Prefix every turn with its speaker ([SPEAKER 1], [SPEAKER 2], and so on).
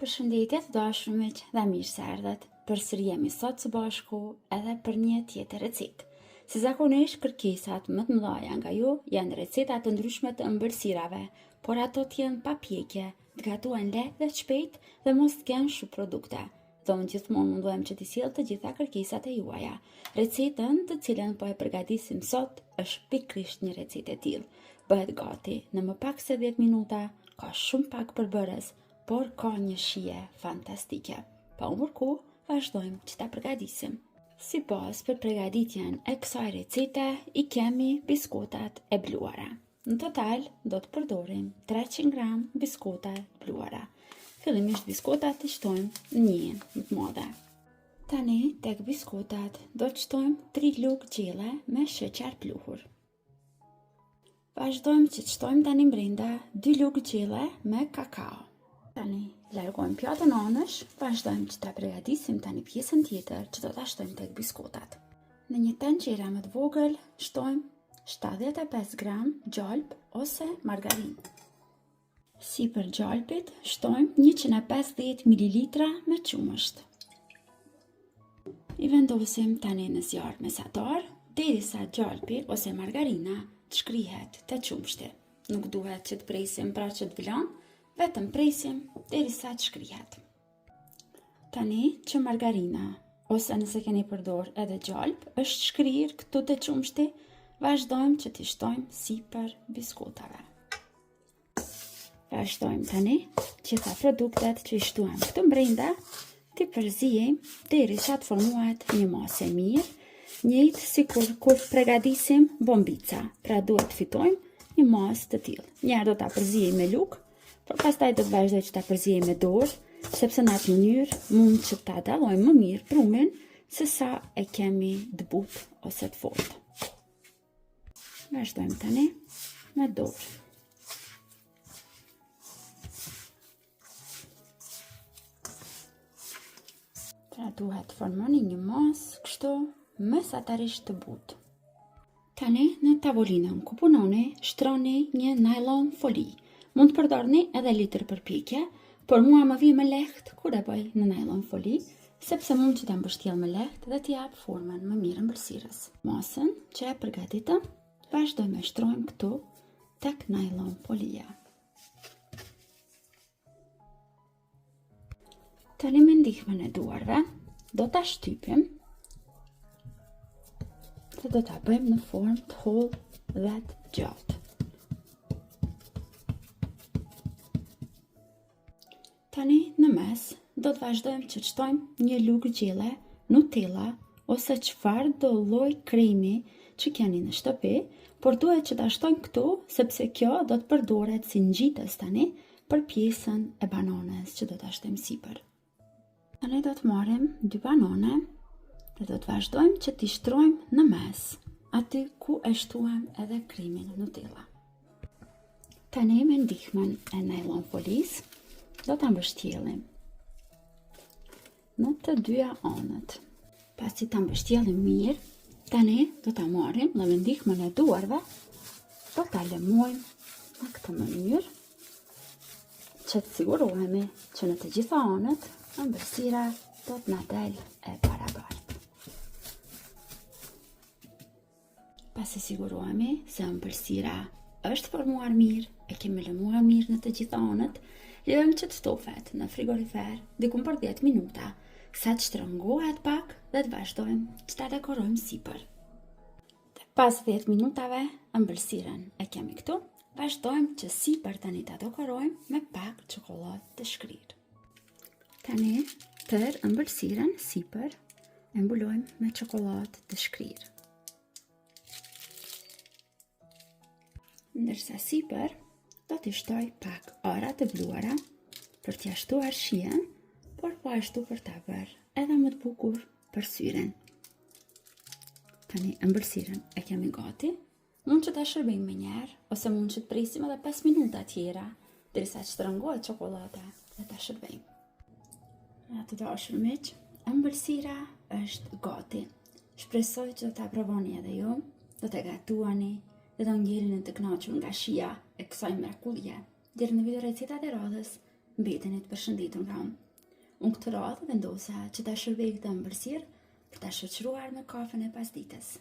[SPEAKER 1] Përshëndetje të dashur miq dhe mirë se erdhët. Përsëri jemi sot së bashku edhe për një tjetër recetë. Si zakonisht, kërkesat më të mëdha nga ju janë receta të ndryshme të ëmbëlsirave, por ato të jenë pa pjekje, të gatuhen lehtë dhe shpejt dhe mos të kenë shumë produkte. Dhe unë gjithmonë mundohem që t'i sjell të gjitha kërkesat e juaja. Recetën të cilën po e përgatisim sot është pikërisht një recetë e tillë. Bëhet gati në më pak se 10 minuta, ka shumë pak përbërës, por ka një shije fantastike. Pa humbur kohë, vazhdojmë që ta përgatisim. Si bazë për përgatitjen e kësaj recete i kemi biskotat e bluara. Në total do të përdorim 300 gram biskota të bluara. Fillimisht biskotat i shtojmë në një enë më të madhe. Tani tek biskotat do të shtojmë 3 lugë gjelle me sheqer pluhur. Vazhdojmë që të shtojmë tani brenda 2 lugë gjelle me kakao. Tani largojmë pjatën anësh, vazhdojmë që ta pregadisim tani pjesën tjetër që do ta shtojmë tek biskotat. Në një tenxhere më të vogël shtojmë 75 gram gjalp ose margarinë. Sipër gjalpit shtojmë 150 ml me qumësht. I vendosim tani në zjarr mesatar, derisa gjalpi ose margarina të shkrihet te qumështi. Nuk duhet që të presim pra që të vlon, vetëm presim derisa të shkrihet. Tani që margarina, ose nëse keni përdor edhe gjalp, është shkrirë këtu te qumështi, vazhdojmë që t'i shtojmë sipër biskotave. Vazhdojmë tani, gjitha produktet që i shtuam këtu mbrenda, t'i përziejmë derisa të formohet një masë e mirë, njëjtë sikur kur pregadisim bombica, pra duhet të fitojmë një masë të tillë. Njëherë do ta përziej me lugë, Por pastaj do të vazhdoj që ta përziej me dorë, sepse në atë mënyrë mund që ta dallojmë më mirë brumin se sa e kemi të butë ose të fortë. Vazhdojmë tani me dorë. Pra duhet të formoni një masë kështu mesatarisht të butë. Tani në tavolinën ku punoni, shtroni një najlon foli. Mund të përdorni edhe letër për pjekje, por mua më vjen më lehtë kur e bëj në najlon foli, sepse mund që ta mbështjell më lehtë dhe t'i jap formën më mirë ëmbëlsirës. Masën që e përgatitëm, vazhdojmë e shtrojmë këtu tek najlon folia. Tani me ndihmën e duarve, do ta shtypim dhe do ta bëjmë në formë të hollë dhe të gjatë. Tani në mes do të vazhdojmë që të shtojmë një lugë gjelle Nutella ose çfarëdo lloj kremi që keni në shtëpi, por duhet që ta shtojmë këtu sepse kjo do të përdoret si ngjitës tani për pjesën e bananes që do ta shtojmë sipër. Tani do të marrim dy banane dhe do të vazhdojmë që t'i shtrojmë në mes, aty ku e shtuam edhe kremin Nutella. Tani me ndihmën e najlon folisë do ta mbështjellim në të dyja anët. Pasi ta mbështjellim mirë, tani do ta marrim dhe me ndihmën e duarve do ta lëmojmë në këtë mënyrë që të sigurohemi që në të gjitha anët ëmbëlsira do të na del e barabartë. Pasi sigurohemi se ëmbëlsira është formuar mirë, e kemi lëmuar mirë në të gjitha anët, lejojmë që të ftofet në frigorifer diku për 10 minuta, sa të shtrëngohet pak dhe të vazhdojmë që ta dekorojmë sipër. Dhe pas 10 minutave, ëmbëlsirën e kemi këtu, vazhdojmë që sipër tani ta dekorojmë me pak çokollatë të shkrirë. Tani, tërë ëmbëlsirën sipër e mbulojmë me çokollatë të shkrirë. Ndërsa sipër, do t'i shtoj pak arra të bluara për t'ia shtuar shijen, por po ashtu për ta bërë edhe më të bukur për syrin. Tani ëmbëlsirën e kemi gati, Mund që ta shërbejmë menjëherë, ose mund që të presim edhe 5 minuta tjera, derisa të shtrëngohet çokollata dhe ta shërbejmë. Ja të dashur miq, ëmbëlsira është gati. Shpresoj që do ta provoni edhe ju, do ta gatuani dhe do ngeleni të kënaqur nga shija e kësaj mrekullie. Deri në video recetat e radhës. Mbeteni të përshëndetur nga unë. Unë këtë radhë vendosa që ta shërbej këtë ëmbëlsirë për ta shoqëruar me kafen e pasdites.